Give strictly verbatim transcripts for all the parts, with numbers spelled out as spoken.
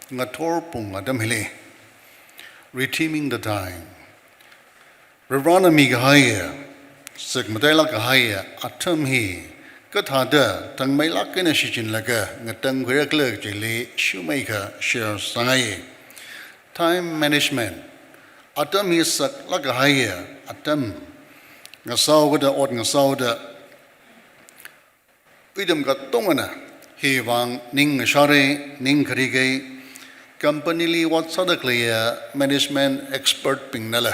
Ngathor pung atam hili, redeeming the time. Varivarana mikahaiya, sakmatailāk kahaiya atam hi kathāda thangmeilāk eina shichinlaga ngatangkhuirakhala chili shumeikha share sāngai. Time management. Atam hi saklāk kahaiya atam. Ngasāhaoda, ot ngasāhaoda, ithum katongana hivang ning ngashāra, ning kharikei. Company li ot sāda khaleiya management expert bingnala,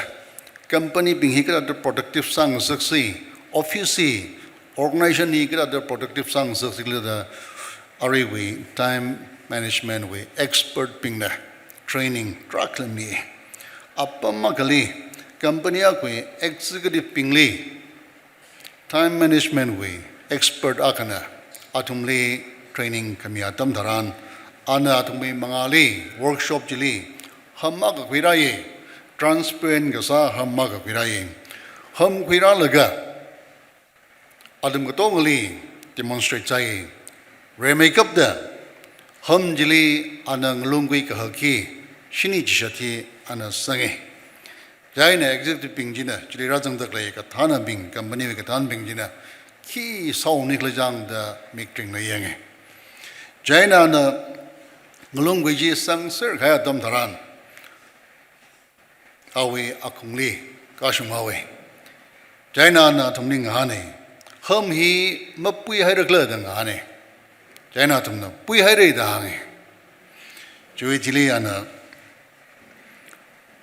company bing hi kathāda productive sāngasaksi, office hi, organization hi kathāda productive sāngasaksi khala da aruiwui time management wui expert bingna training tarākha mi. Apam akhali company akhawui executive bingli time management wui expert akhana athumli training khami atam tharan, ana athumwui mangāli workshop chili ham akha khuirāya, transparent kasā ham akha khuirāya. Ham khuirālaga athum katongali demonstrate sāya. Rimeikapta ham chili ana ngalungkhui kahak hi shini chishat hi ana sanga. Chieina executive bing china, chili rāzangda khalei kathānabing, company wui kathānabing china khi sāhaoni khala chang da mikatringna yanga. Chieina ana ngalungkhui chi sangser kahai atam tharan, awui akhungli kashung haowa. Chieina ana athumli ngahāna, ham hi mapuihairakhala da ngahāna. Chieina athumna puihaira da hānga. Chiwui thili ana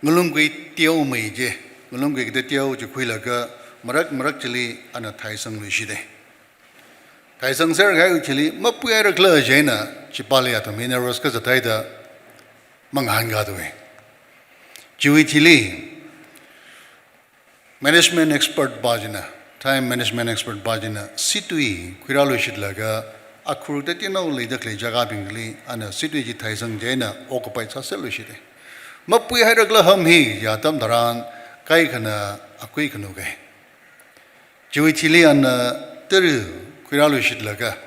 ngalungkhui teomei chi, ngalungkhui kathā teo chi khuilaga marak marak chili ana theisangluishita. Theisangser kahaiwui thili mapuihairakhala chieina chipāli athum hi nervous kazathaida mangahānkathuwa. Chiwui thili management expert pa china, time management expert pa china situi khuirāluishitlaga akhur teoteonao leida khalei jagabingli ana situi chi theisang chieina occupy sāserluishita. Mapuihairakhala ham hi ya atam tharan kaikhana akui khanuka. Chiwui thili ana tara khuirāluishitlaga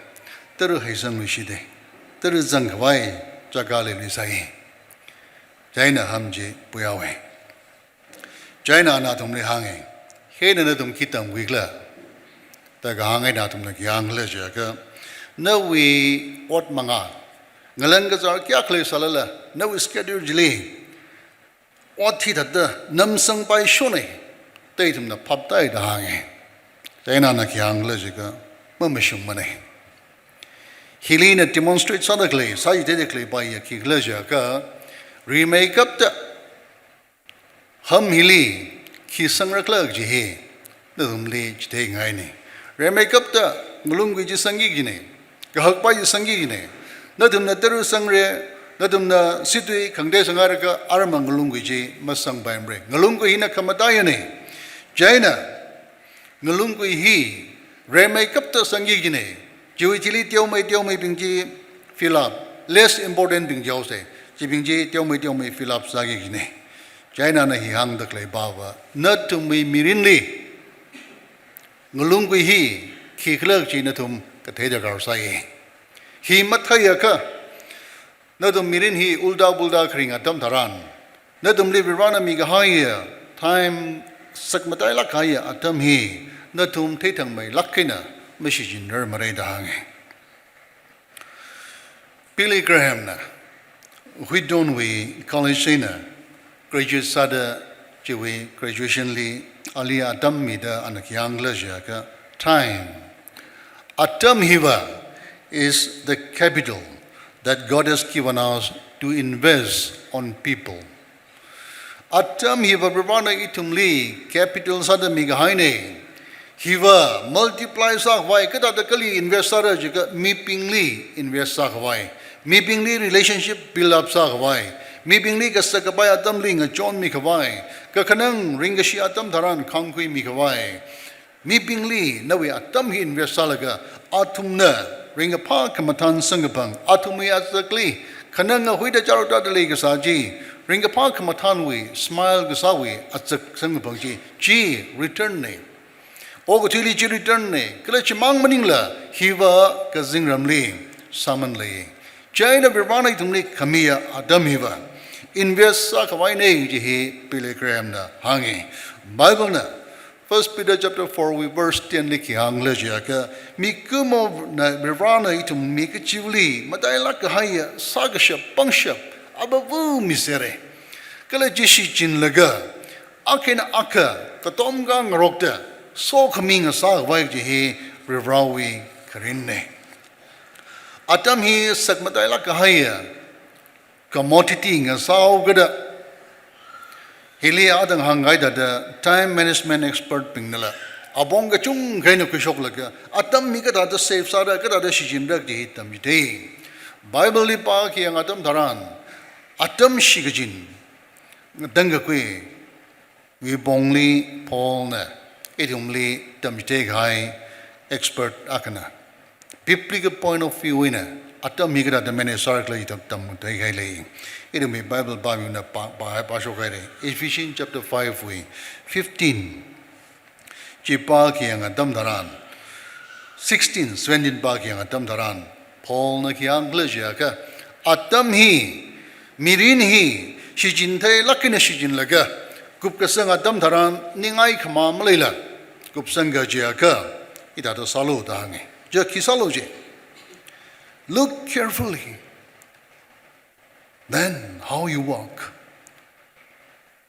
tara heisangluishita. Tara zangkhavai jagali luisai. Chieina ham chi puihaowa. Chieina ana athumli hānga, hina nathum khi tamkhuikhala da kahāng eina athumna khi hāngkhala jiakha, nawui ot mangā, ngalan kazār kayākha leisālala, nawui schedule chili ot hithāda namsangpaishona da ithumna phaptāi da hānga. Chieina ana khi hāngkhala jiakha, mamashungmana. Hili ina demonstrate sāda khalei, sāchitheida khalei pa ya khikhala jiakha, rimeikapta ham hili khi sangrakhala kaji hi nathumli chitheingaina. Rimeikapta ngalungkhui chi sangki kajina, kahakpa chi sangki kajina. Nathumna tara sangra, nathumna situi khangatei sanghairaka, arma ngalungkhui chi masangpaimara. Ngalungkhui hina khamataiana. Chieina ngalungkhui hi rimeikapta sangki kajina. Chiwui thili teomei teomeibing chi fill up, less important bing jihaosa. Chibing chi teomei teomei fill up sāki kajina. Chieina ana hi hāngda khalei pava, nathumwui mirinli ngalungkhui hi khikhala kaji nathum kathei darkar sāya. Hi matheiakha, nathum mirin hi ulta pulta kharing atam tharan, nathumli Varivarana mikahaiya time sakmatailāk kahaiya atam hi nathum theithangmeilāk eina mashichinrarmara da hānga. Billy Graham na, Wheaton wui college eina graduate sāda, chiwui graduation li ali atam mida ana khi hāngkhala jiakha, time, atam hiva is the capital that God has given us to invest on people. Atam hiva Varivarana ithumli capital sāda mikahaina. Hiva multiply sākhavai, kathāda kali invest sāra jiakha mibingli invest sākhavai. Mibingli relationship build up sākhavai. Mibingli kasak kapai atamli ngachonmikhavai. Kakhanang ringkashi atam tharan khāngkhuimikhavai. Mibingli nawui atam hi invest sālaga, athumna ringkaphā khamathān samkaphang, athumwui azakli khanang ngahuida chārada leikasā chi, ringkaphā khamathānwui, smile kasāwui azak samkaphang chi, chi return na. Okathuili chi return na, kala chimang maningla, hiva kazingramli sāman lei. Chieina Varivarana ithumli khamiya atam hiva invest sākhavaina kaji hi Billy Graham na hānga. Bible na First Peter chapter four wui verse ten li khi hāngkhala jiakha, mikumona Varivarana ithum mi kachivali matailāk kahaiya sākashap pangshap avāva misera. Kala chi shichinlaga, akha eina akha katomkha ngarokta sokhami ngasākhavai kaji hi Varivarawui kharinna. Atam hi sakmatailāk kahaiya commodity ngasāhaokida, hili athang hāngkahai thāda time management expert bingnala apong kachungkha eina khuishoklaga atam hi kathāda save sāra, kathāda shichinra kaji hi tamchithei. Bible li pākhayang atam tharan, atam shikachin ngatangkakhui wui pongli Paul na ithumli tamchitheikahai expert akhana. Biblical point of view eina atam hi kathāda manage sārakhala ithum tamchitheikahai lei. Ithumwui Bible pāmiuna pā, pā, pāshokhaira. Ephesians chapter five wui fifteen. Chi pākhayang atam tharan, sixteen, seventeen pākhayang atam tharan, Paul na khi hāngkhala jiakha, atam hi, mirin hi shichintheilāk eina shichinlaga, kupkasang atam tharan ningai khamā maleila kupsangki jiakha, hithāda sālu da hānga. Chi khi sālu ji? Look carefully then how you walk.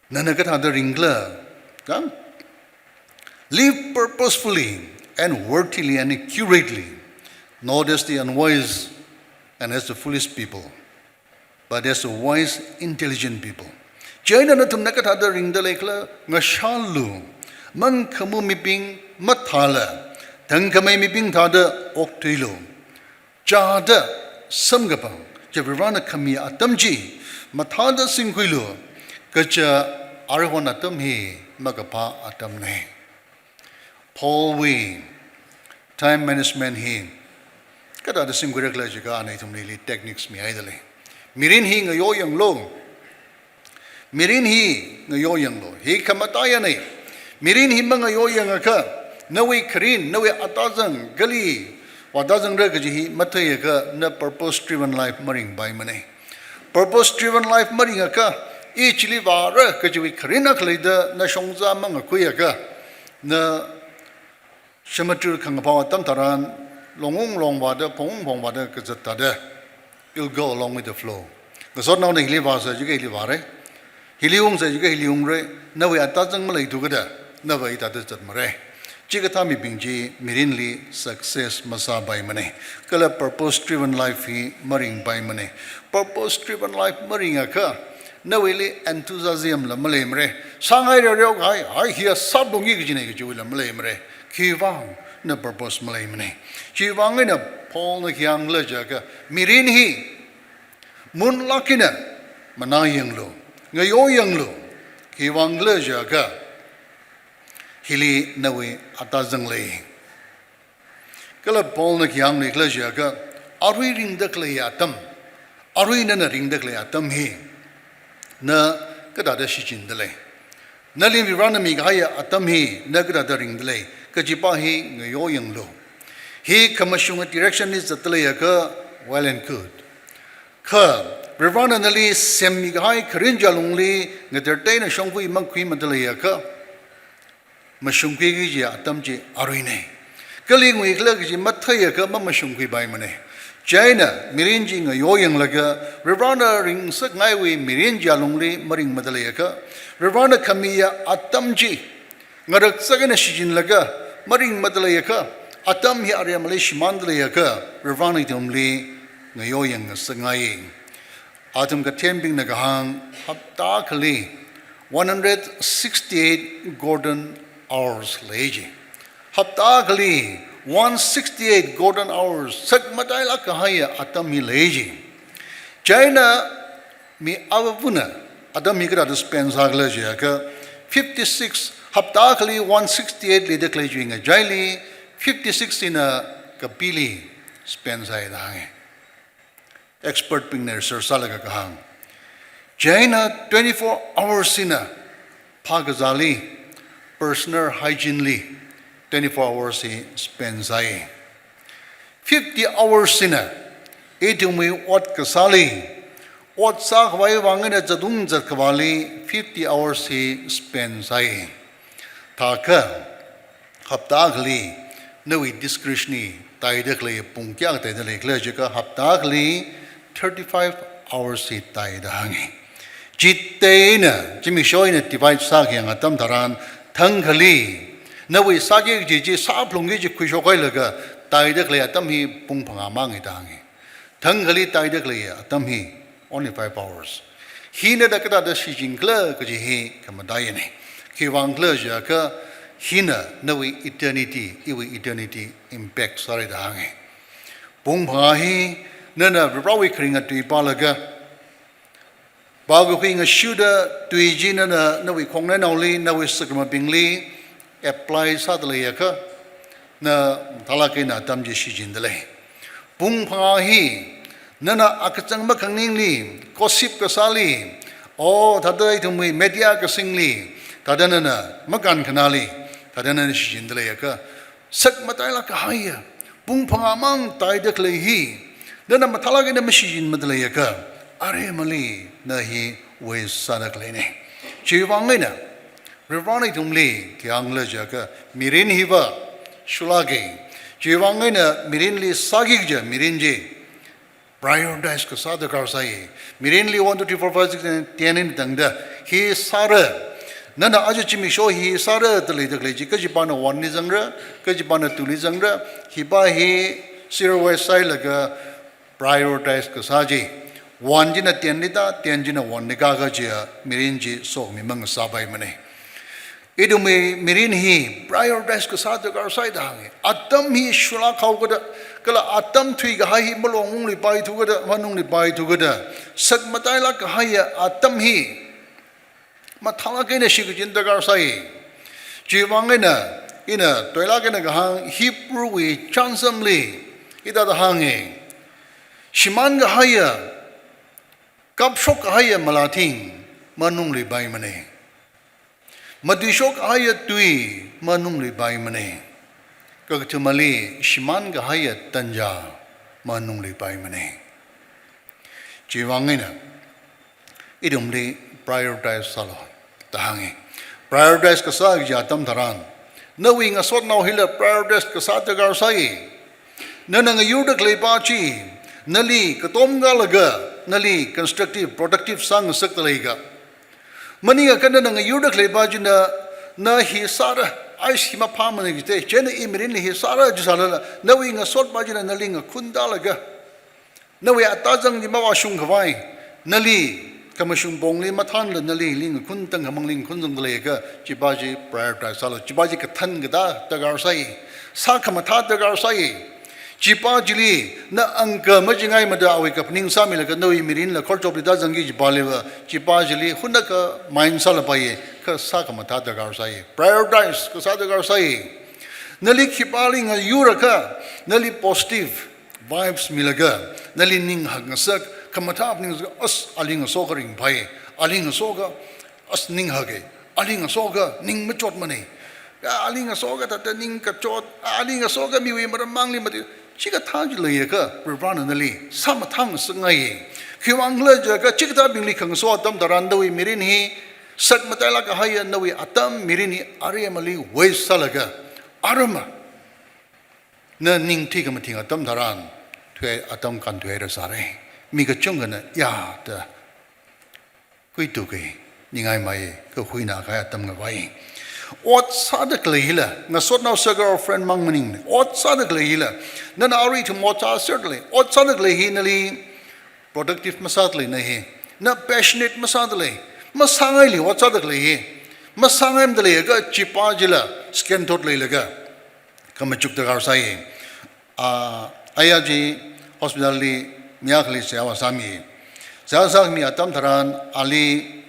Nana kathāda ringkhala, kha? Live purposefully and worthily and accurately, not as the unwise and as the foolish people, but as the wise, intelligent people. Chieina nathumna kathāda ringda leikhala ngasharlu, mangkhamā mibing mathāla, thangkhamei mibing thāda okthuilu. Chāda samkaphang, chi Varivarana khami atam chi mathāda singkhuilu, kaja aruihon atam hi makaphā atamna. Paul wui time management hi kathāda singkhuirakhala jiakha ana ithumli techniques mihaida lei. Mirin hi ngayoyanglu. Mirin hi ngayoyanglu. Hi khamataiyana. Mirin hi mangayoyangakha, nawui kharin, nawui atazang, kali vātazangra kaji hi matheiakha, na purpose driven life maringpaimana. Purpose driven life maringakha, i chili vāra kajiwui kharin akha leida na shongza mangakhuiakha, na shamatur khangaphao atam tharan, longung longvāda, phongung phongvāda kazat thāda, you'll go along with the flow. Ngasotnaona hili vāsa jiakha hili vāra. Hili ungsa jiakha hili ungra. Nawui atazang maleithu kada, nava hithāda zatmara. Chikathā mibing chi mirinli success masāpaimana. Kala purpose driven life hi maringpaimana. Purpose driven life maringakha, nawuili enthusiasm la maleimara. Sāngai reoreo kahai, hai hiya sāphalungki kajina kajiwui la maleimara. Khiwuivang na purpose maleimana. Chiwuivang eina Paul na khi hāngkhala jiakha, mirin hi munlāk eina manayanglu, ngayoyanglu. Khiwuivang khala jiakha, hili nawui atazang lei. Kala Paul na khi hāngkhala jiakha, arui ringda khalei atam, arui nana ringda khalei atam hi, na kathāda shichinda lei. Nali Varivarana mikahaiya atam hi, na kathāda ringda lei, kajipa hi ngayoyanglu. Hi khamashunga direction li zatda leiakha, well and good. Kha, Varivarana nali semmikahai kharin chi alungli ngaterteina shongkhui mangkhuimada leiakha, mashungkhuiki kaji atam chi aruina. Kali nguikhala kaji matheiakha mamashungkhuipaimana. Chieina mirin chi ngayoyanglaga, Varivarana ringsakngaiwui mirin chi alungli maringmada leiakha, Varivarana khamiya atam chi ngaraksak eina shichinlaga maringmada leiakha, atam hi aremali shimānda leiakha, Varivarana ithumli ngayoyang ngasakngai. Athum kathembingna kahāng, hapta akhali one hundred sixty-eight golden hours lei ji. Hapta akhali one sixty-eight golden hours, sakmatailāk kahaiya atam hi lei ji. Chieina mi avāvana atam hi kathāda spend sākhala jiakha, fifty-six, hapta akhali one sixty-eight leida khalei chiwui ngachaili, fifty-six hina kapili spend sāi da hānga. Expert bingna research sālaga kahāng. Chieina twenty-four hours hina phākazāli, personal hygiene li, twenty-four hours hi spend sāi. Fifty hours hina Ithumwui ot kasāli, ot sākhavai vang eina zatung zatkhavāli fifty hours hi spend sāi. Thākha, hapta akhali nawui discretion hi taida khalei pung kayākha taida leikhala jiakha hapta akhali thirty-five hours hi taida hāngi. Chithāda zimiksho eina divide sākayang atam tharan, thangkhali nawui sāki kaji chi, sāphalungki kaji khuishokhailaga taida khalei atam hi pung phangā mang hida hāngi. Thangkhali taida khalei atam hi only five hours. Hina da kathāda shichinkhala kaji hi khamataiya nei. Khiwuivang khala jiakha hina nawui eternity, iwui eternity impact sāra da hāngi. Pung phangā hi nana Varewui kharinga tui pālaga, pākakhui ngashuda tui chi nana nawui khongnainaoli, nawui sākhamabingli apply sāda leiakha, na mathālāk eina atam chi shichinda lei. Pung phangā hi nana akachang makhanganingli, gossip kasāli, o thāda ithumwui media kasingli, thāda nana makānkhanāli, thāda nana shichinda leiakha, sakmatailāk kahaiya pung phangā mang taida khalei hi nana mathālāk eina mashichinmada leiakha, aremali na hi waste sāda khalei nei. Chiwuivang eina Varena ithumli khi hāngkhala jiakha, mirin hiva shulāka. Chiwuivang eina mirinli sāki kaja mirin chi prioritize kasā darkar sāi. Mirinli one, two, three, four, five, six, seven, ten eina tangda hi sāra. Nana aja zimiksho hi sāra da leida khalei chi, kachipāna one li zangra, kachipāna two li zangra. Hi pā hi zero waste sāhailaga prioritize kasā chi, one china ten li tā, ten china one li kā kaja mirin chi sokhami mang sāpaimana. Ithumwui mirin hi prioritize kasā darkar sāi da hāngi. Atam hi shulākhao kada, kala atam thuikahai hi malong ungli paithu kada, manungli paithu kada, sakmatailāk kahaiya atam hi mathālāk eina shichin darkar sāi. Chiwuivang eina ina toilāk eina kahāng Hebrew wui chānjamli hithāda hāngi. Shimān kahaiya, kapshok kahaiya malathing manungli paimana. Matuishok kahaiya tui manungli paimana. Kakathumali shimān kahaiya tanja manungli paimana. Chiwuivang eina ithumli prioritize sālu da hāngi. Prioritize kasā kaja atam tharan, nawui ngasotnao hila prioritize kasā darkar sāi. Nana ngayurda khalei pā chi nali katom kālaga, nali constructive, productive sāngasakda leikha, maningakha nana ngayurda khalei pā china, na hi sāra, ai hi maphāmana kajite, chieina i mirinli hi sāra jisālala, nawui ngasot pā china nali ngakhun tālaga, nawui atazang chi mavāshungkhavai, nali khamashung pongli mathānla nali li ngakhun tangkhamangli ngakhun zangda leiakha, chi pā chi prioritize sālu, chi pā chi kathan katā darkar sāi, sākhamathā darkar sāi. Chi pā chili na angka machingaimada awui kaphaning sāmilaga nawui mirinla khorchopli tāzangki kaji pāliva, chi pā chili hunakha mind sālapaiya, kha sākhamathā darkar sāi. Prioritize kasā darkar sāi. Nali khipāli ngayurakha, nali positive vibes milaga, nali ning hakngasak, khamathā phaning ngasak, as, ali ngasoakha ringphai, ali ngasoakha, as, ning haka, ali ngasoakha ning machotmana, ya, ali ngasoakha thāda ning kachot, ali ngasoakha miwui maram mangli mati, chikathā chi leiakha, Varena nali sāmathāngasakngai. Khiwuivang khala jiakha, chikathābingli khangaso atam tharan nawui mirin hi sakmatailāk kahaiya nawui atam mirin hi aremali waste sālaga, aremma na ning thuikhamathing atam tharan, thuihai atam kānthuihaira sāra. Mi kachungkhana ya da khuitu khuiningaimai, kahuina kahai atam ngavai. Ot sāda khalei hila, ngasotnao circle of friend mang maningmana. Ot sāda khalei hila, nana arui ithum ot sāserda lei, ot sāda khalei hi nali productive masāda lei na hi, na passionate masāda lei, masāngaili ot sāda khalei hi, masāngaimada leiakha chi pā chila scan thot leilaga, khamachuk darkar sāi. Ah, aya chi hospital li mi akhali seihā vāsāmi. Seihā sāmi atam tharan ali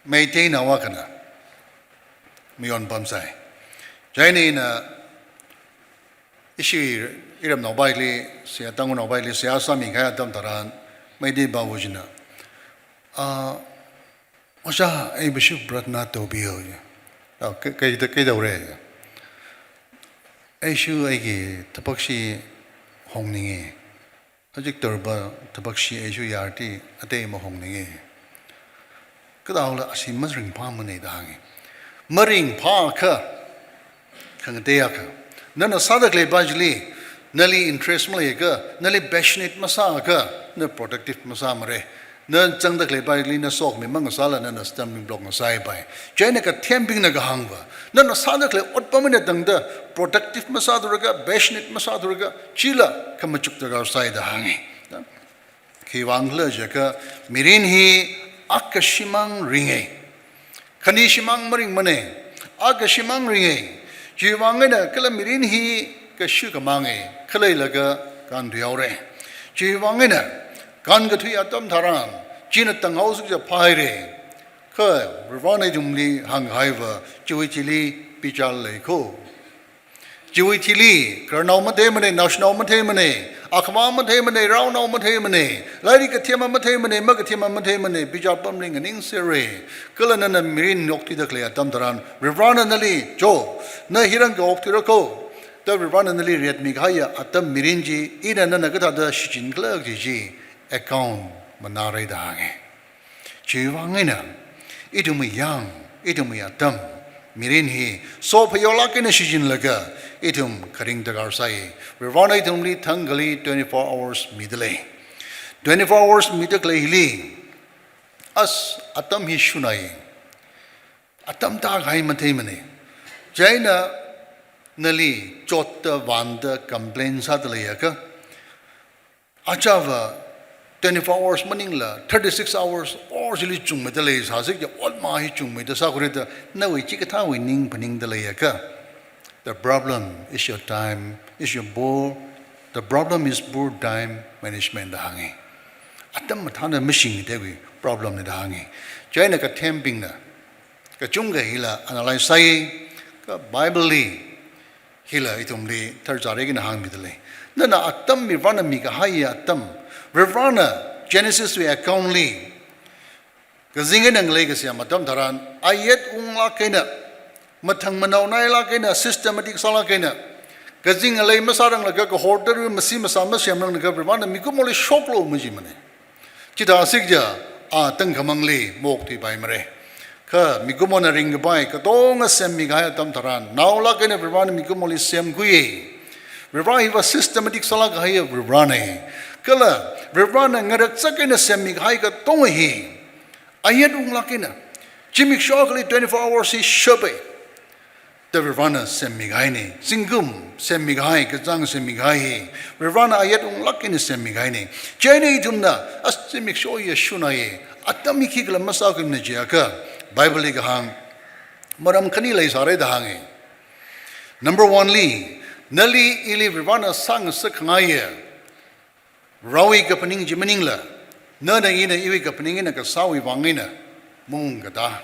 Meiteinao akhana mayon pamsai. Chieina ina ishi iramnao paili, seihā, Tangkhulnao paili seihā sāmi kahai atam tharan, Meitei pāva china, ah, "Oja, ꯑꯩꯕꯨꯁꯨ ꯄ꯭ꯔꯊꯅꯥ ꯇꯧꯕꯤꯌꯣ." ꯑ, ꯀꯩ-, ꯀꯩꯗ-, ꯀꯩꯗꯧꯔꯦ? "ꯑꯩꯁꯨ ꯑꯩꯒꯤ ꯊꯕꯛꯁꯤ ꯍꯣꯡꯅꯤꯡꯉꯦ꯫ Hajik tarba tabakshi aishu yarti atei mahongninge. Kadaola ashi maringphāmane da hānge. Maringphākha, khangatei akha, nana sāda khaleipa chili nali interest maleiakha, nali passionate masāakha, na productive masāmare. Na zangda khaleipa chili na sokmi mangasāla nana stumbling block ngasāpai. Chieina kathembingna kahāngva, nana sāda khalei otpam eina tangda productive masāthuraka, passionate masāthuraka, chila khamachuk darkar sai da hānge. Khiwuivang khala jiakha, mirin hi akha shimāng ringe. Khani shimāng maringmane, akha shimāng ringe. Chiwuivang eina kala mirin hi kashu kamānge, khaleilaga kānthuihaore. Chiwuivang eina kānkathui atam tharan, china tanghaosi kaja phāhaire. Kha Varivarana ithumli hānghaiva, chiwui thili bichar leikho. Chiwui thili, khararnao matheimane, naoshinao matheimane, akhama matheimane, raonao matheimane, lairik kathema matheimane, makathema matheimane, bichar pamli nganingsere. Kala nana mirin nyokthuida khalei atam tharan, Varivarana nali, cho, na hi rāngaokthuirakho, da Varivarana nali riatmi kahaiya atam mirin chi, ina nana kathāda shichinkhala kaji chi, account manāre da hānge. Chiwuivang eina, ithumwui yang, ithumwui atam, mirin hi, sophayolāk eina shichinlaga, ithum kharing darkar sai. Varivarana ithumli thangkhali twenty-four hours midalei. Twenty-four hours mida khalei hili, as atam hi shunai. Atam tākahai matheimane. Chieina nali chotta vānda complain sāda leiakha, achava twenty-four hours maningla, thirty-six hours or chili chungmeida leisāsi kaja, otma hi chungmeida sākhuida, nawui chikathāwui ning phaningda leiakha, the problem is your time, is your poor, the problem is poor time management da hānge. Atam mathāna mashingdewui problem ne da hānge. Chieina kathembingna kachungkha hila analyze sai, kha Bible li hila ithumli tharchāra kina hāngmidalei. Nana atam Varivarana mikahaiya atam, Varivarana Genesis wui account li, kazing eina ngalei kasem atam tharan, ayet unglāk eina, mathang manaonailāk eina, systematic sālāk eina, kazing ngalei masāranglaga, kahor tara masi masā masemranglaga, Varivarana mikumoli shoklu majimane. Chithāsi kaja, a tangkhamangli maokthuipaimare. Kha mikumona ringkapai katonga semmikahai atam tharan, naolāk eina Varivarana mikumoli semkhuiye. Varivara hiva systematic sālāk kahaiya Varivarane. Kala Varivarana ngaraksak eina semmikahai katonga hi, ayet unglāk eina, zimiksho akhali twenty-four hours hi shappai da Varivarana semmikahaine. Zingkum semmikahai, kachāng semmikahai hi Varivarana ayet unglāk eina semmikahaine. Chieina ithumna, as zimiksho hi shunaiye, atam hi khikhala masākhuimana jiakha, Bible li kahāng maram khani leisāra da hānge. Number one li, nali ili Varivarana sāngasakkhangai, raowui kaphaning chi maningla, nana ina iwui kaphaning eina kasāwui vang eina maungkatā.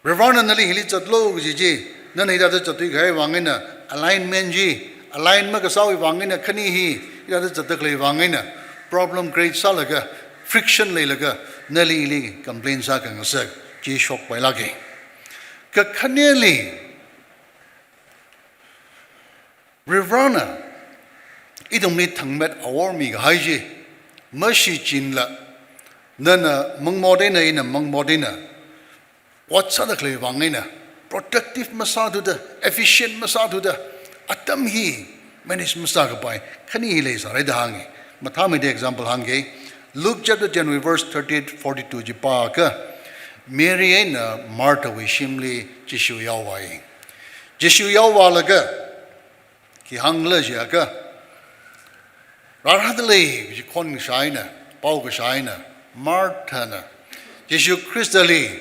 Varivarana nali hili zatlu kaji chi, nana hithāda zatthuikahai vang eina alignment chi, align makasāwui vang eina khani hi hithāda zatta khalei vang eina problem create sālaga, friction leilaga, nali ili complain sākhangasak chi shokpailāke. Kakhaneli, Varivarana ithumli thangmet awor mikahai chi mashichinla, nana mangmot eina ina mangmot eina, ot sāda khalei vang eina, productive masāthuda, efficient masāthuda, atam hi manage masākapai khani hi leisāra da hānge. Mathāmeida example hāngke. Luke chapter ten wui verse thirty-eight, forty-two chi pāakha, Mary eina Martha wui shimli Jishu yaovāi. Jishu yaovālaga, khi hāngkhala jiakha, rārādalei kaji khon kashā eina, pao kashā eina, Marthana Jishu Khristali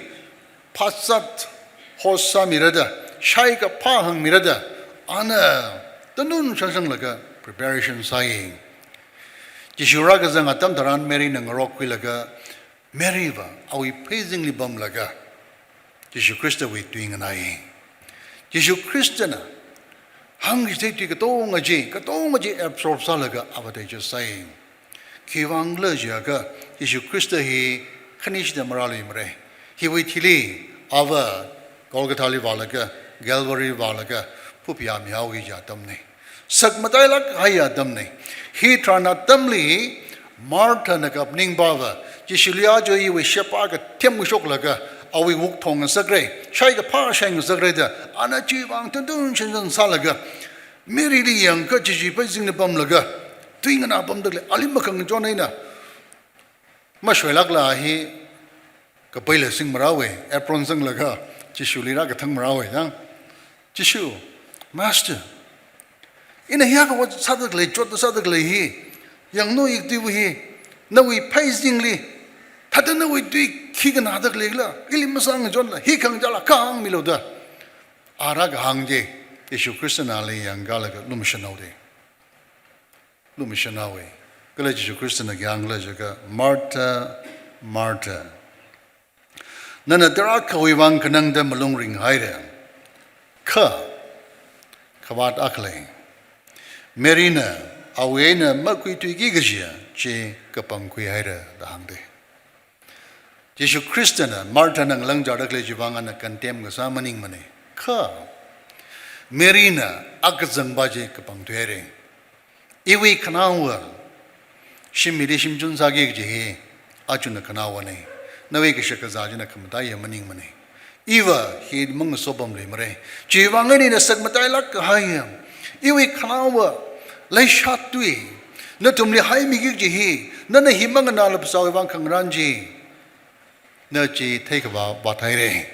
phāzat host sāmirada, shaikaphā hāngmirada, ana tanun shangshanglaga preparation sāi. Jishu rākazang atam tharan Maryna ngarokkhuilaga, Maryva awui pheizingli pamlaga Jishu Khristawui tui nganāi. Jishu Khristana hāngkachithei tui katonga chi, katonga chi absorb sālaga ava teja sāi. Khiwuivang khala jiakha Jishu Khrista hi khanishida marāluimara. Hiwui thili ava Golgothali vālaga, Calvary vālaga, phuphayā mihaoki kaji atamne. Sakmatailāk kahai atamna. Hi tharan atamli Marthana kaphaning pava, Jishuli aja iwui sheba kathem shoklaga, awui wuk thongngasakra, shai kaphā shaingasakra da, ana chiwui vang tuntun shansan sālaga, Maryli yangakha chichi phaizingli pamlaga, tui nganā pamda khalei, ali makhangachon eina mashoilākla hi kapaila singmarāhaowa, apron sanglaga Jishuli rākathang marāhaowa, yang. Jishu, Master, ina hiyākha ot sāda khalei, chotda sāda khalei hi, yanglu, ituiva hi, nawui phaizingli, thāda nawui tui khi nganāda khaleila, ili masangachonla, hi khangachāla kahāng milu da, a rākahāng chi, Jishu Khristana ali yangkalaga lumashanhaowa da. Lumashanhaowa. Kala Jishu Khristana khi hāngkhala jiakha, Martha, Martha, nana tarākhawui vang khanangda malung ringhaira. Kha, khavāt akha lei. Maryna, awui eina makhuituiki kajiya chi kapangkhuihaira da hāngda. Jishu Khristana Marthana ngalangzarda khalei chiwui vang ana condemn kasā maningmana. Kha, Maryna akazangpa chi kapangthuihaira. Iwui khanaowa, shim hili shimchun sāki kaji hi, achuna khanaowana. Nawui kashak kazā china khamataiya maningmana. Iva hi mangasopamluimara. Chiwui vang eina ina sakmatailāk kahaiya, iwui khanaowa, leishat tui, nathumli haimiki kaji hi, nana hi manganāla phasāwui vang khangarān chi, na chi theikhavā vāthaira.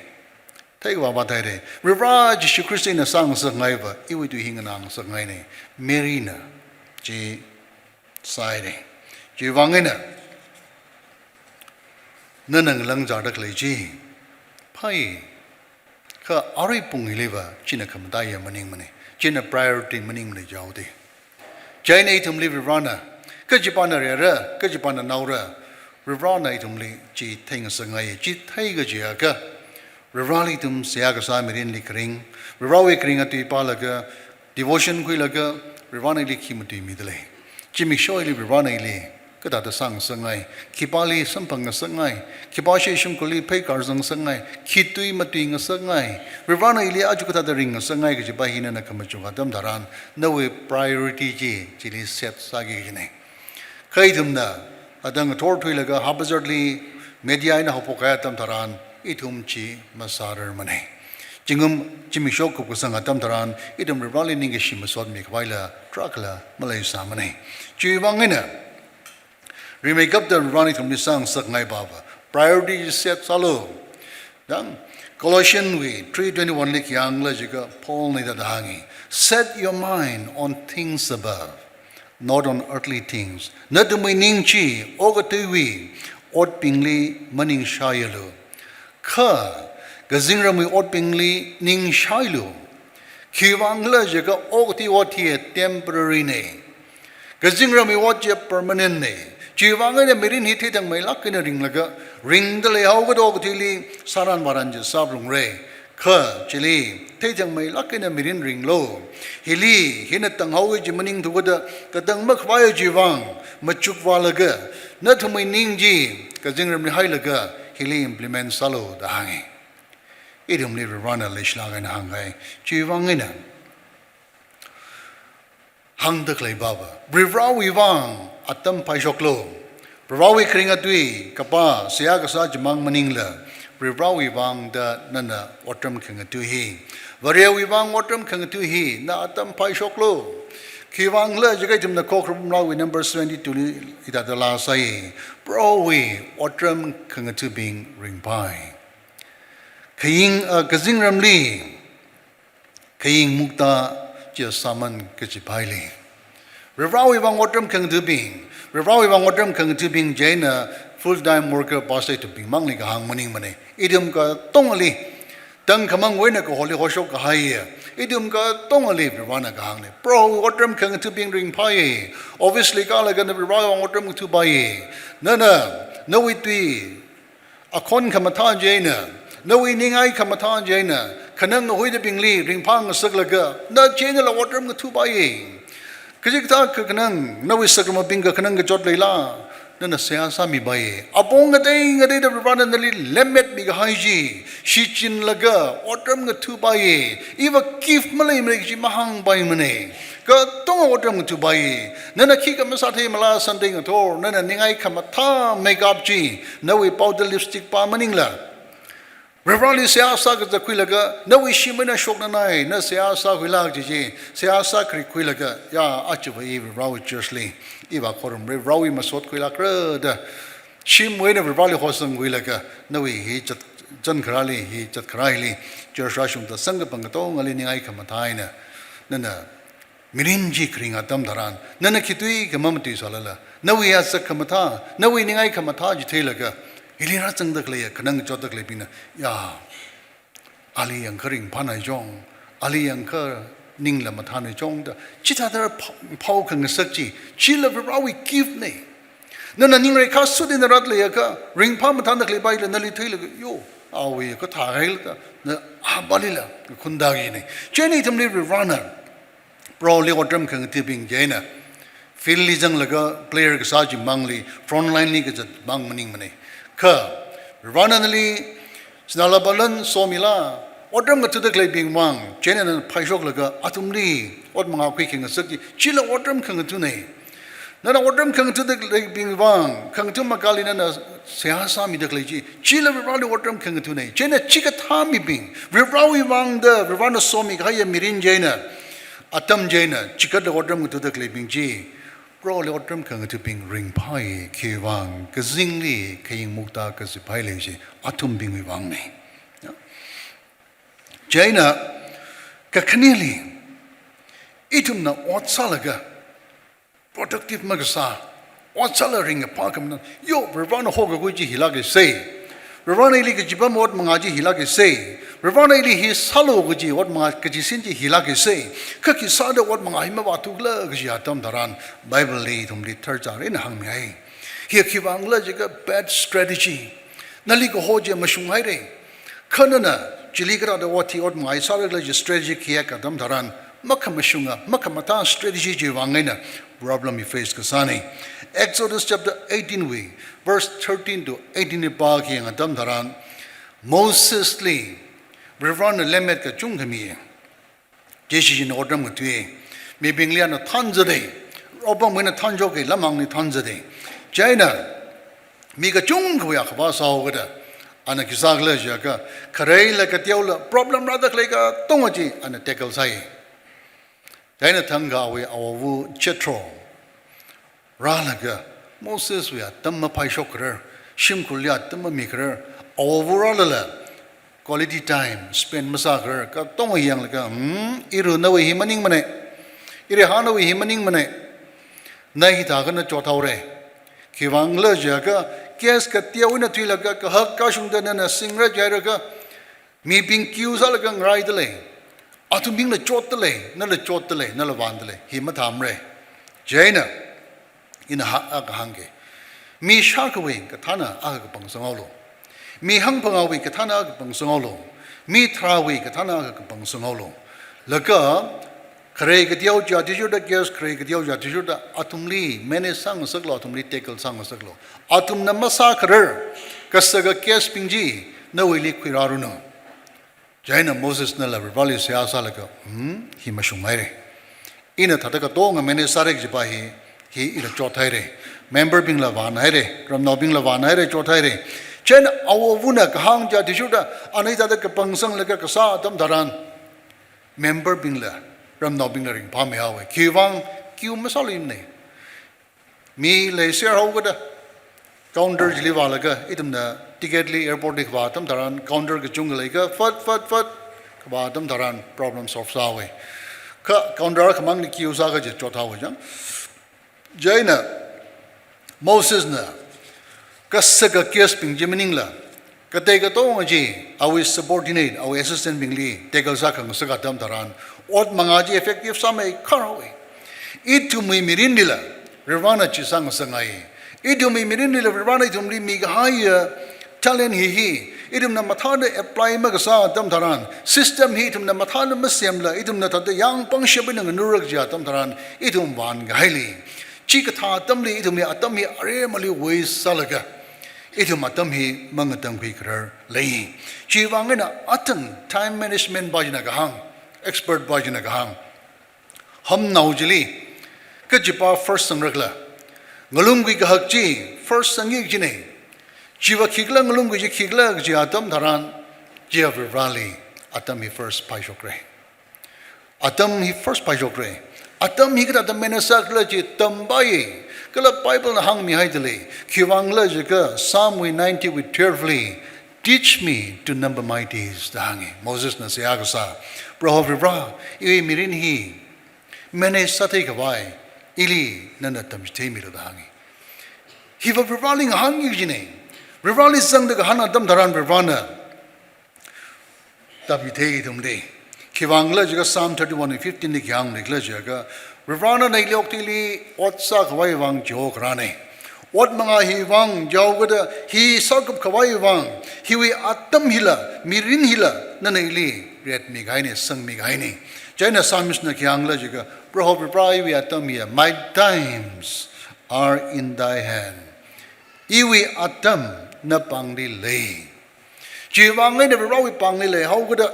Theikhavā vāthaira. Varivarā Jishu Khristana sāngasakngaiva, iwui tui hi nganāngasakngaina. Maryna chi sāhaira. Chiwui vang eina, nana ngalangzarda khalei chi phāi. Kha arui pung hiliva, china khamataiya maningmana. China priority maningmana jihaoda. Chieina ithumli Varivarāna, kachipana rera, kachipana naora, Varivarāna ithumli chi theingasakngai, chi thei kajiakha, Varivarāli ithum seihā kasā mirinli kharing, Varivarāwui kharinga tui pālaga, devotion khuilaga, Varivarāna ili khi matuimida lei. Zimiksho hili Varivarāna ili kathāda sāngasakngai, khipāli samphangngasakngai, khipā shimkhurli pheikar zangngasakngai, khi tui matuingasakngai, Varivarāna ili aja kathāda ringngasakngai kajipa hi nana khamachuk atam tharan, nawui priority chi chili set sāki kajina. Kha ithumna, atang athor thuilaga haphazardly media eina haophok kahai atam tharan, ithum chi masārarmana. Zingkum zimiksho kupkasang atam tharan, ithum Varivarāli ningkashi masotmi khavaila, tarākhala maleisāmana. Chiwui vang eina, rimeikapta Varivarāna ithumli sāngasakngai pava, priority set sālu. Dang, Colossians wui three twenty-one li khi hāngkhala jiakha Paulna hithāda hānga, "Set your mind on things above, not on earthly things." Nathumwui ning chi okathuiwui otbingli maningshaialu. Kha, kazingramwui otbingli ningshailu. Khiwui vang khala jiakha okathui ot hi temporary na. Kazingramwui ot chi permanent na. Chiwui vang eina mirin hi theithangmeilāk eina ringlaga, ringda leihaokida okathuili sāran vāran chi sāphalungra. Kha chili theithangmeilāk eina mirin ringlu. Hili, hina tanghaowa kaji maningthu kida, katang makhavai chiwui vang machukvālaga, nathumwui ning chi kazingramli hailaga, hili implement sālu da hānga. Ithumli Varivarāna leishilāk eina hāngngai. Chiwui vang eina, hāngda khalei pava, Varivarāwui vang atam phaishoklu. Varivarāwui kharinga tui kapā, seihā kasā chimang maningla, Varivarāwui vang da nana otram khangatha hi, Varewui vang otram khangatha hi, na atam phaishoklu. Khiwui vang khala jiakha ithumna Khokharum Laawui Numbers twenty-two li hithāda laa sāi, Prohowui otram khangathabing ringphai. Khaying, ah, kazingramli, khaying mukta chia sāman kaji phaili. Varivarāwui vang otram khangathabing, Varivarāwui vang otram khangathabing chieina full time worker pastor ithum bingmangli kahāng maningmana. Ithum katongali, tangkhamangwui eina kaholi hoshok kahai, ithum katongali Varivarāna kahāngna. Prohowui otram khangathabing ringphai. Office li kālaga na Varivarāwui vang otram khangathapai. Nana, nawui tui akhon khamathā chieina, nawui ningai khamathā chieina, khanang ngahuidabingli ringphāngasaklaga, na chieinala otram khangathapai. Kachikathā kakhanang, nawui sakramabing kakhanang kachot leila, nana seihā sāmipaiye. Apong ngatei ngateida Varivarana nali lemmet mikahai chi shichinlaga otram ngathupaiye. Iva gift maleimana kaji mahāngpaimana. Katonga otram ngathupaiye. Nana khikha masātheimala Sunday ngathor, nana ningai khamathā makeup chi, nawui powder lipstick pa maningla, Varivarali seihā sā kazat khuilaga, nawui shim eina shoknanai, na seihā sākhuilāk kaji chi, seihā sākhari khuilaga, ya, aja va i Varivarawui church li, iva khorumra, Varivarawui masot khuilākra da, shimwui eina Varivarali hosangkhuilaga, nawui hi zat, zankharāli, hi zatkharā hili, church rāshungda samkaphang katongali ningai khamathā eina, nana mirin chi kharing atam tharan, nana khitui kha mamatui sālala, nawui azak khamathā, nawui ningai khamathā chi theilaga, hili rāzangda khaleiya, khanang chotda khaleibingna, ya, ali yangkha ringphānai chong, ali yangkha ningla mathānai chong da, chithāda phao, phao khangasak chi, chila Varivarawui gift na. Nana ningreikha sut eina rāda leiakha, ringphā mathānda khaleipaila nali theilaga, yo, awui kathā haila da, na apālila, kakhunda kina. Chieina ithumli Varivarana Proholi otram khangathābing chieina, field li zanglaga player kasā chimangli, front line li kazatmang maningmana. Kha, Varivarana nali, sinā lapa lan somila, otram ngathāda khaleibing vang, chieina nana phaishoklaga, athumli, ot mangā khuikhangasak chi, chila otram khangathāna. Nana otram khangathāda khaleibing vang, khangathā makali nana seihā sāmida khalei chi, chila Varivarali otram khangathāna. Chieina chikathā mibing, Varivarawui vang da, Varivarana somikahaiya mirin chieina, atam chieina, chikatla otram ngathāda khaleibing chi, Proholi otram khangathābing ringphāi, khiwui vang, kazingli, khaying mukta kaziphailei chi, athumbingwui vangna. Ya. Chieina, kakhaneli, ithumna ot sālaga, productive makasā, ot sāla ringkaphā khamana, yo, Varivarana hokakhui chi hilākasei. Varivarana ili kachipam ot mangā chi hilākasei. Varivarana ili hi sālu kaji ot mangā kachisin chi hilākasei. Kha khi sāda ot mangā hi mavāthuklā kaji atam tharan, Bible li ithumli tharchār eina hāngmihai. Hi khiwui vangla jiakha bad strategy. Nali kaho chi mashunghaira. Kha nana, chili kathāda ot hi ot mangā hi sāra khala kaji strategy khayek atam tharan, makhamashunga, makhamathā strategy chiwui vang eina problem hi face kasāna. Exodus chapter eighteen wui, verse thirteen to eighteen li pākhayang atam tharan, Mosesli, Varivarana lemmet kachungkha mi. Chi shichin otram ngathāi. Mibingli ana thanzata. Ropamwui eina thanshokki, lamhāngli thanzata. Chieina, mi kachungkhawui akhava sāhaoda, ana khi sākhala jiakha, khareila kateola, problem rāda khalei katonga chi, ana tackle sāi. Chieina thangkha awui awowo Jethro rālaga, Moseswui atam maphaishok kharar, shimkhurli atam mamikharar, awowo rālala, quality time spend masākharar, katonga yanglaga, hmm, iru nawui hi maningmana, irihā nawui hi maningmana, na hithākha na chothaora. Khiwui vangla jiakha, case kateowui eina thuilaga, kahak kashungda nana singra jiakha, mibing queue sālaga ngaraidalei. Athumbingla chotdalei, nala chotdalei, nala vāndalei. Hi mathāmara. Chieina, ina ha, akha hāngke. Mi shākhawui kathāna akha kapang sanghaolu. Mi hangphangāwui kathāna akha kapang sanghaolu. Mi tharāwui kathāna akha kapang sanghaolu. Laga, khare kateo chi athishurda case, khare kateo chi athishurda athumli manage sāngasaklu, athumli tackle sāngasaklu. Athumna masākharar, kasaka case bing chi, nawuili khuirāranu. Chieina Mosesnala Varivarali seihā sālaga, hmm, hi mashunghaira. Ina thāda katonga manage sāra kajipa hi, hi ila chothaira. Member bingla vānhaira, ramnaobingla vānhaira, chothaira. Chieina awowona kahāng chi athishurda, ana hithāda kapang sanglaga kasā atam tharan, member bingla, ramnaobingla ringphāmihaowa. Khiwui vang, queue masāluimana. Mi leiser haokada, counter chili vālaga, ithumna ticket li airport li kavā atam tharan, counter kachungkha leiakha, fat, fat, fat, kavā atam tharan, problem solve sāhaowa. Kha counter khamangli queue sāakha chi chothaowa chang. Chieina, Mosesna, kasaka case bing chi maningla, katei katonga chi, awui subordinate, awui assistant bingli, tackle sākhangasak atam tharan, ot manga chi effective sāmeikharhaowa. Ithumwui mirinlila, Varivarana chi sāngasakngai. Ithumwui mirinlila, Varivarana ithumli mikahaiya talent hi hi, ithumna mathāda apply makasā atam tharan, system hi ithumna mathāda masemla, ithumna thāda yāng pangshap eina nganura kaji atam tharan, ithum vānkahaili. Chikathā atamli ithumwui atam hi aremali waste sālaga, ithum atam hi mangatangkhui kharar lei. Chiwuivang eina athang time management pa china kahāng, expert pa china kahāng. Hamnao chili, kachipa first sangrakhala, ngalungkhui kahak chi first sangki kajina. Chiva khikhala, ngalungkhui chi khikhala kaji atam tharan, chiya Varivarali atam hi first paishokra. Atam hi first paishokra. Atam hi kathāda manage sākhala chi tampai. Kala Bible na hāngmihaida lei. Khiwuivang khala jiakha Psalm wui ninety wui twelve li, "Teach me to number my days," da hānga. Moses na seihā kasā, "Proho Varivara, iwui mirin hi manage sāthei khavai ili nana tamchitheimilu," da hānga. Hiva Varivarali ngahānki kajina. Varivarali zangda kahāng atam tharan Varivarana tamchithei ithumli. Khiwuivang khala jiakha Psalm thirty-one fifteen li khi hāng leikhala jiakha, Varivarana ili okathuili ot sākhavai vang jihaokharāna. Ot mangā hi vang jihaokada hi sākap khavai vang, hiwui atam hila, mirin hila, nana ili retmi kahaina, sangmi kahaina. Chieina Psalmist na khi hāng khala jiakha, "Proho Varivara, iwui atam hiya, my times are in thy hand." Iwui atam napāngli lei. Chiwuivang eina Varivarawui pāngli leihaokada,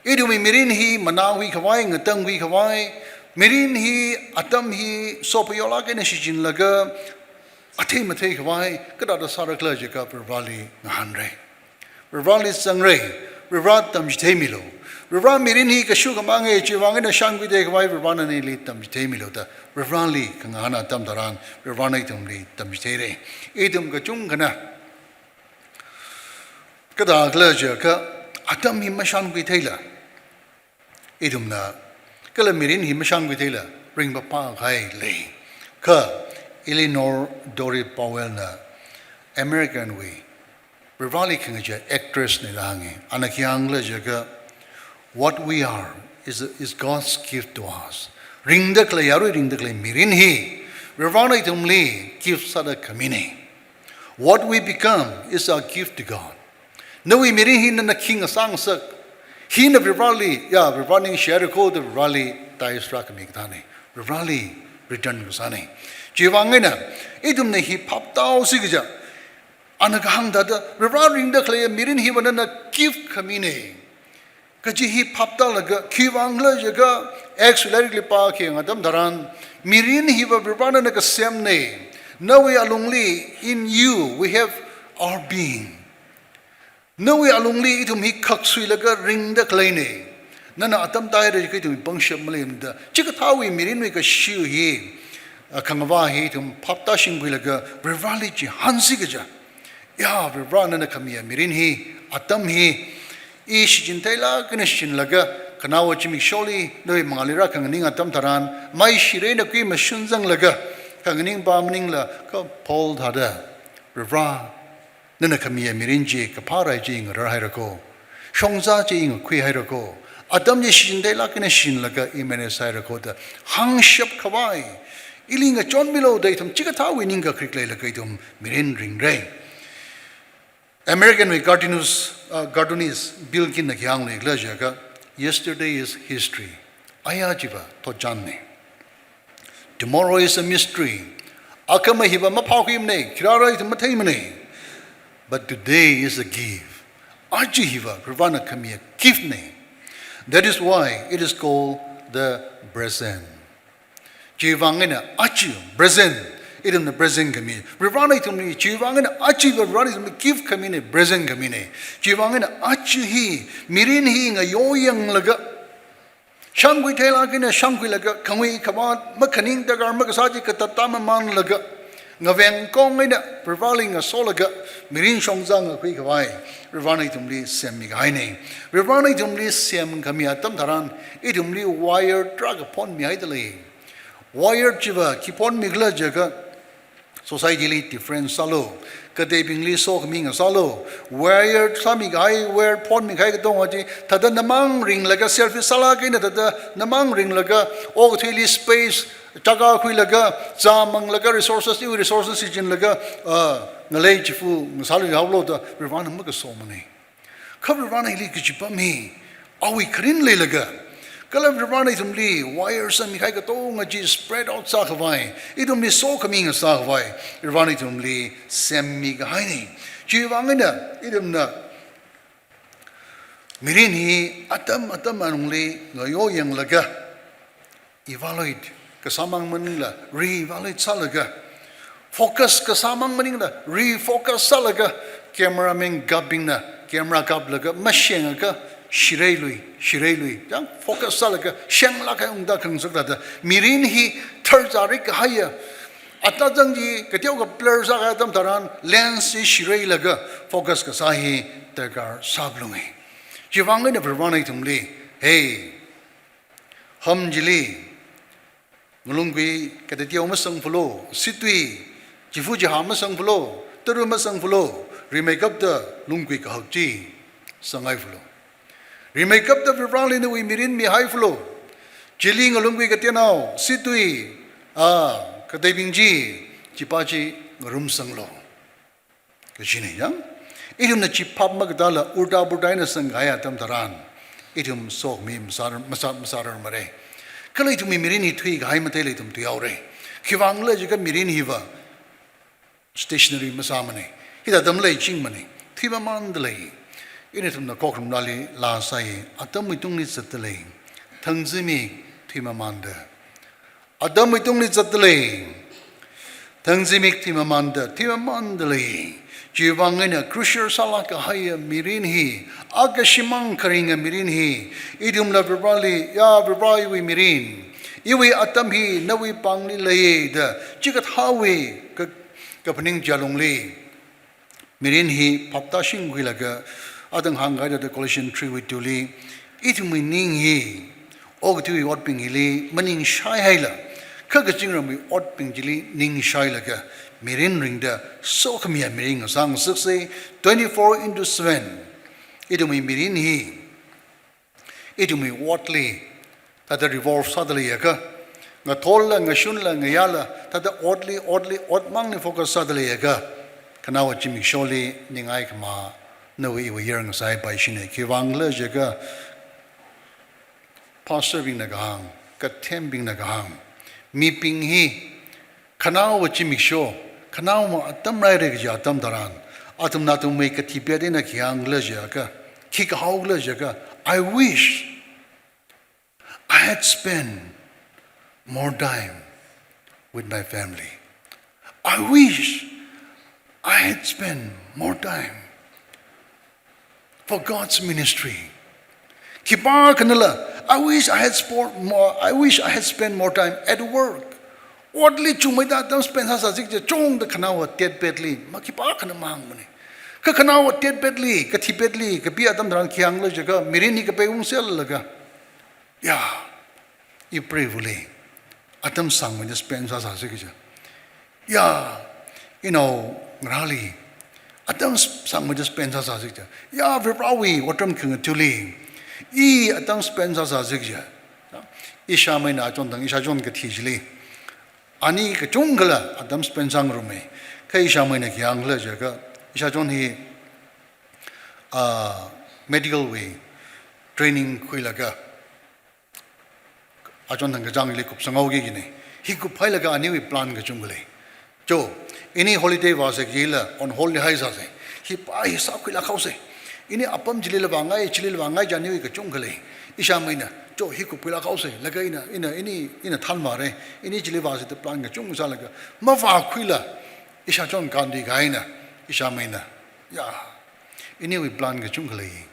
ithumwui mirin hi manākhui khavai, ngatangkhui khavai, mirin hi, atam hi sophayolāk eina shichinlaga, athei mathei khavai kathāda sārakhala jiakha Varivarali ngahānra. Varivarali zangra, Varivara tamchitheimilu. Varivara, mirin hi kashu kamanga, chiwuivang eina shānkhuithei khavai Varivara nana ili tamchitheimilu da Varivarali khangahān atam tharan, Varivarana ithumli tamchitheira. Ithum kachungkhana kathākhala jiakha, atam hi mashānkhuitheila, ithumna, kala mirin hi mashānkhuitheila ringphāphā kahai lei. Kha Eleanor Dory Powell na, American wui Varivarali khangachei actress na, da hānga. Ana khi hāng khala jiakha, "What we are is, is God's gift to us." Ringda khalei, yarui ringda khalei mirin hi Varivarana ithumli gift sāda khamina. What we become is our gift to God. Nawui mirin hi nana khi ngasā ngasak, hina Varivarali, ya, Varivara ningshi haira kho da Varivarali tithes rākhami kathāna. Varivarali return kasāna. Chiwuivang eina, ithumna hi phaptāhaosi kaja, ana kahāng thāda, Varivara, ringda khalei mirin hiva nana gift khamina kaji hi phaptālaga, khiwuivang khala jiakha, Acts lairikli pākhui atam tharan, mirin hiva Varivarana kasemna. Nawui alungli, in you, we have our being. Nawui alungli ithum hi khaksuilaga ringda khaleina. Nana atam tāhaira jiakha ithum pangshap maleimada, chikathāwui mirinwui kashu hi, a, khangavā hi ithum phaptāshingkhuilaga Varivarali chihānsi kaja, ya, Varivara, nana khamiya mirin hi, atam hi, i shichin theilāk eina shichinlaga, khanaowa zimiksholi nawui mangāli rākhanganing atam tharan, maishira eina kui mashun zanglaga khanganing pa maningla, kha Paul thāda, Varivara, nana khamiya mirin chi kaphā rai chi i ngarar haira kho, shongza chi i ngakhui haira kho, atam chi shichin theilāk eina shichinlaga i manage sāhaira kho da hāngshap khavai, ili ngachonmilu da ithum chikathāwui ningkakrik leilaga ithum mirin ringra. American wui cartoonist, uh, cartoonist Bilkin na khi hāng leikhala jiakha, "Yesterday is history." Aya chiva thotchanna. "Tomorrow is a mystery." Akhama hiva maphākhuimana, khi rāra ithum matheimana. "But today is a gift." Aja hiva Varivarana khamiya gift na. That is why it is called the present. Chiwuivang eina aja, present, ithumna present khami. Varivarana ithumli, chiwuivang eina aja hiva Varivarana ithumli gift khamina, present khamina. Chiwuivang eina aja hi, mirin hi ngayoyanglaga, shānkhui theilāk eina shānkhuilaga, khangui khavāt makhaning darkar makasā chi katātā mamānlaga, ngaveng kong eina Varivarali ngasolaga, mirin shongza ngakhui khavai Varivarana ithumli semmi kahaina. Varivarana ithumli semkhami atam tharan, ithumli wire tarākha phonmihaida lei. Wire chiva khi phonmikhala jiakha, society li difference sālu, kateibingli sokhami ngasālu. Wire sāmi kahai, wire phonmi kahai katonga chi, thāda namang ringlaga selfish sālāk eina thāda namang ringlaga, okathuili space, chaka khuilaga, zāmanglaga, resources, iwui resources shichinlaga, ah, ngalei chifu ngasālu haolu da Varivarana makasomana. Kha Varivarana hili kachipam hi, awui kharin leilaga, Kala Varivarana ithumli wire sāmikahai katonga chi spread out sākhavai, ithumli sokhami ngasākhavai, Varivarana ithumli semmi kahaina. Chiwui vang eina ithumna mirin hi atam atam alungli ngayo yanglaga, evaluate kasāmang maningla, re-evaluate sālaga, focus kasāmang maningla, refocus sālaga, cameraman kapbingna camera kaplaga mashengakha shireilui, shireilui, yang focus sālaga shenglāk kahai ungda khangasak thāda, mirin hi tharzarik kahaiya, atazang chi kateokha blur sākahai atam tharan lens chi shireilaga focus kasā hi darkar sāphalunga. Chiwui vang eina Varivarana ithumli, hey, ham chili ngalunggui katateo masangphalu, situi, chifu chiha masangphalu, tara masangphalu, rimeikapta lunggui kahak chi sanghaifalu. Rimeikapta Varivarali nawui mirin mihaifalu. Chili ngalunggui katenao, situi, a, kateibing chi, chipā chi ngarumsanglu. Kachina yang, ithumna chi phap makatala ulta pulta eina sangkahai atam tharan, ithum sokhami masārar, masā, masārarmara. Kala ithumwui mirin hi thuikahai mataila ithum thuihaora. Khiwuivang khala jiakha mirin hiva stationary masāmana. Hithāda malei chingmana. Thuimamanda lei. Ina ithumna Khokharum laali laa sāi, atamwui tungli zatda lei. Thang zimik thuimamanda. Atamwui tungli zatda lei. Thang zimik thuimamanda, thuimamanda lei. Chiwuivang eina crucial sālāk kahaiya mirin hi, akashimang kharinga mirin hi, ithumla Varivarali, ya Varivara iwui mirin, iwui atam hi nawui pāngli lei da chikathāwui ka, kaphaning chi alungli mirin hi phaptāshingkhuilaga, athang hāngkahai thāda Colossians three wui two li, ithumwui ning hi okathuiwui otbing hili maningshaihaila, kha kazingramwui otbing chili ningshailaga, mirin ringda sokhamiya mirin ngasāngasaksa, twenty-four into seven. Ithumwui mirin hi ithumwui otli thāda revolve sāda leiakha, ngatholla, ngashunla, ngayāla, thāda otli, otli, otmangli focus sāda leiakha, khanaowa zimiksholi ningai khamā nawui iwui yarngasai paishina. Khiwuivang khala jiakha, pastor bingna kahāng, kathembingna kahāng, mibing hi khanaowa zimiksho, khanaowa atam rāra kaji atam tharan, athumna athumwui kathipet eina khi hāng khala jiakha, khi kahao khala jiakha, I wish I had spent more time with my family. I wish I had spent more time for God's ministry. Khipākhanala, I wish I had spent more, I wish I had spent more time at work. Otli chungmeida atam spend sāsā sik je chungda khanaowa tetpetli, ma khipākhana mahāngmana. Kha khanaowa tetpetli, kathipetli, kapi atam tharan khi hāng khala jiakha, mirin hi kapei ungsellaga, ya, ipreivali atam sāngmeida spend sāsā sik je. Ya, inao ngarāli atam sāngmeida spend sāsā sik je. Ya, Varivarawui otram khangathali i atam spend sāsā sik je. Ishāmeina achon thang, ishāchon kathi chili ani kachungkhala atam spend sāngarumma. Kha ishāmeina khi hāng khala jiakha, ishāchon hi, ah, medical wui training khuilaga, achon thang kachāng chili kupsanghaoki kajina. Hi kuphailaga aniwui plan kachungkha lei. Cho, ini holiday vāsā kajila on hold li haisāsa. Hi pa hi sākhuilāk haosa. Ini apam chilila vāngai, chilila vāngai kaji aniwui kachungkha lei. Ishāmeina, cho, hi kupkhuilāk haosa. Laga ina, ina, ini, ina thanvāra. Ini chili vāsa da plan kachungkha sālaga mavākhuila, ishāchon kānti kahaina, ishāmeina, ya, iniwui plan kachungkha lei.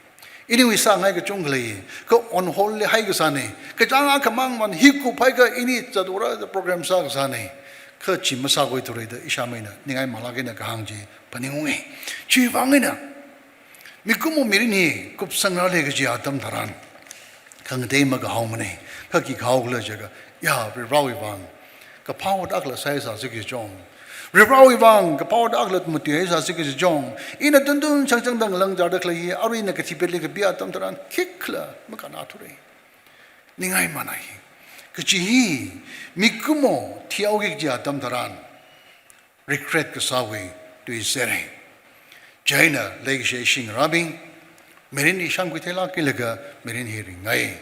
Iniwui sāngai kachungkha lei. Kha on hold li haikasāna. Kachāng akhamang man hi kuphaiakha ini zatura da program sākasāna. Kha chi masākhuithura da ishāmeina ningai malāk eina kahāng chi phaningunga. Chiwuivang eina mikumo mirin hi kupsangrāra kaji atam tharan, khangatei makahaomana. Kha khi kahao khala jiakha, ya, Varivarawui vang kaphā ot akhala sāhaisā sik je chong. Varivarawui vang kaphā ot akhala matuihaisā sik je chong. Ina tuntun changchangda ngalang zārda khalei hi, arui ina kathipetli kapi atam tharan khikhala makannāthura. Ningai manai. Kachi hi mikumo thihaoki kaji atam tharan regret kasāwui tui sera. Chieina leikashi ishi ngarābing, mirin hi shānkhui theilākki laga mirin hi ringngai.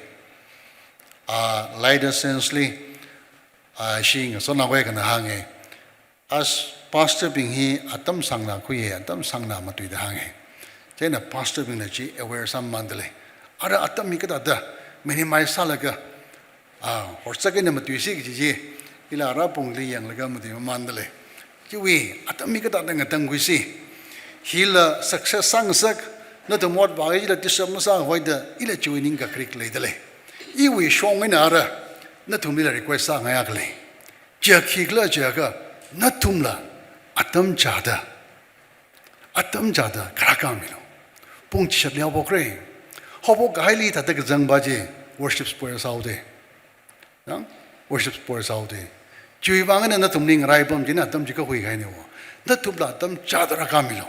ah, later sense li, ah, ishi ngasotnaowui akhana hānga. As pastor bing hi atam sāngna khuiya, atam sāngna matuida hānga. Chieina pastor bingna chi aware sāmamānda lei. Ara atam hi kathāda minimize sālaga, ah, horzak eina matuisi kaji chi, ila ara pongli yanglaga matuimamānda lei. Chiwui atam hi kathāda ngatangkhuisi. Hila success sāngasak, nathum ot vāki jila disturb masākhavai da, ila chiwui ningkakrik leida lei. Iwui shong eina ara, nathumlila request sāngaiya khalei. Chiya khikhala chiakha, nathumla atam chāda, atam chāda kharā kamilu. Pung chishat li haophokra. Haophok kahaili thāda kazang pa chi, worship spoil sāhaoda. Yang, worship spoil sāhaoda. Chiwui vang eina nathumli ngaraipam china atam chi kahui kahaina wo. Nathumla atam chāda rākamilu.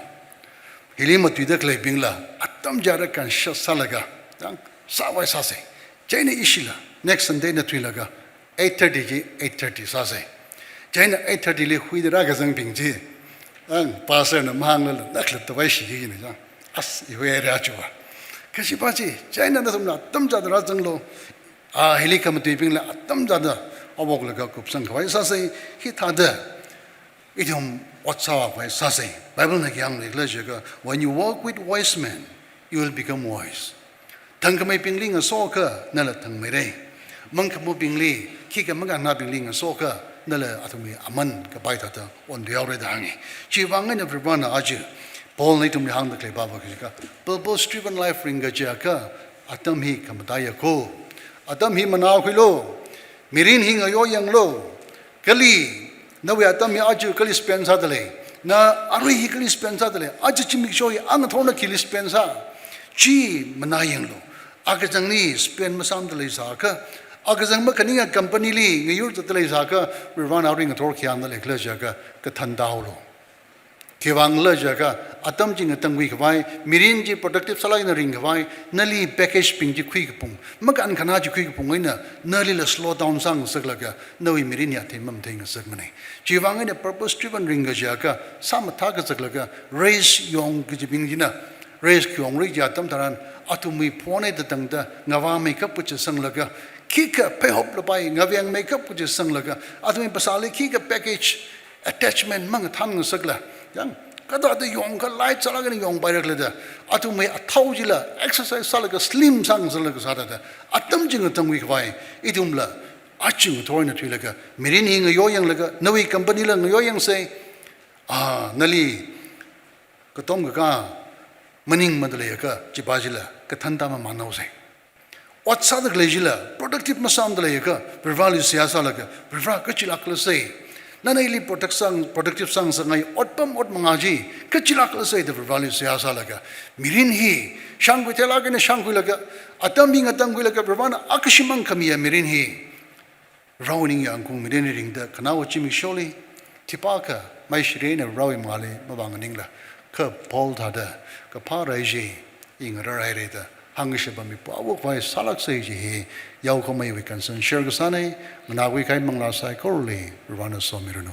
Hili matuida khaleibingla, atam chāda conscious sālaga, yang, sāvai sāsa. Chieina ishila, next Sunday eina thuilaga, eight thirty chi, eight thirty sāsa. Chieina eight thirty li huida rākazangbing chi, ang, pastor na mahānglala, nakhalatta vaishi kina chang. As, ihui area chuwa. Kashi pa chi, chieina nathumla atam chāda rāzanglu. Ah, hili khamatuibingla atam chāda, haophoklaga kupsangkhavai sāsa, hithāda. Ithum ot sāvākhavai sāsa. Bible na khi hāngli khala chiakha, "When you work with wise men, you will become wise." Thangkhameibingli ngasoakha, nala thangmeira. Mangkhamabingli, khikha mangānabingli ngasoakha, nala athumwui aman kapai thāda onthuihaora da hānga. Chiwui vang eina Varivarana aja, Paul na ithumli hāngda khalei pa pa kajiakha, purpose driven life ringkajiakha, atam hi khamataiya kho. Atam hi manākhuilu. Mirin hi ngayoyanglu. Kali, nawui atam hi aja kali spend sāda lei. Na arui hi kali spend sāda lei. Aja zimiksho hi a ngathorna khili spend sā. Chi manāyanglu. Akachangli spend masāmada leisāakha, akachang makhaninga company li ngayur zatda leisāakha, Varivarana arui ngathor khi hāngda lei khala chiakha, kathānda haolu. Khiwui vangkhala chiakha, atam chi ngatangkhuikhavai, mirin chi productive sālāk eina ringkhavai, nali package bing chi khuikapung, makān khanā chi khuikapung eina, nalila slow down sāngasaklaga, nawui mirin hi athei mamatheingasakmana. Chiwui vang eina purpose driven ringkajiakha, sāmathā kazaklaga, race yong kajibing china, race khi yongri kaji atam tharan, athumwui phone eina tatangda, ngavāmeikap kachit sanglaga, khikha pheihop lapai, ngavengmeikap kachit sanglaga, athumwui phasāli khikha package, attachment mangathānngasakla, yang, kathāda yongkha light sālāk eina yongpaira khala da, athumwui athao chila exercise sālaga slim sāngasaklaga sāda da, atam chi ngatangkhuikhavai, ithumla, aja ngathor eina thuilaga, mirin hi ngayoyanglaga, nawui company la ngayoyangsa, ah, nali, katom kakā, maningmada leiakha, chi pa chila, kathānda mamānhaosa. Ot sāda khalei chila, productive masāmada leiakha, Varivarali seihā sālaga, Varivara kachilāk khala sai. Nana ili product sāng, productive sāngasakngai, otpam ot mangā chi, kachilāk khala sai da Varivarali seihā sālaga. Mirin hi, shangkhui theilāk eina shangkhuilaga, atam hi ngatangkhuilaga, Varivarana akashimang khamiya mirin hi. Rao ningyāng kung mirin hi ringda, khanaowa zimiksholi, khipākha, maishiri eina Varewui mangāli, mavānganingla, kha Paul thāda, kaphā rai chi, i ngararhaira da, hāngkashapa mipā wuk vai sālāksa chi hi, yaokhameiwui concern share kasāna, nganākhui kahai manglā saikorali, Varena somiranu.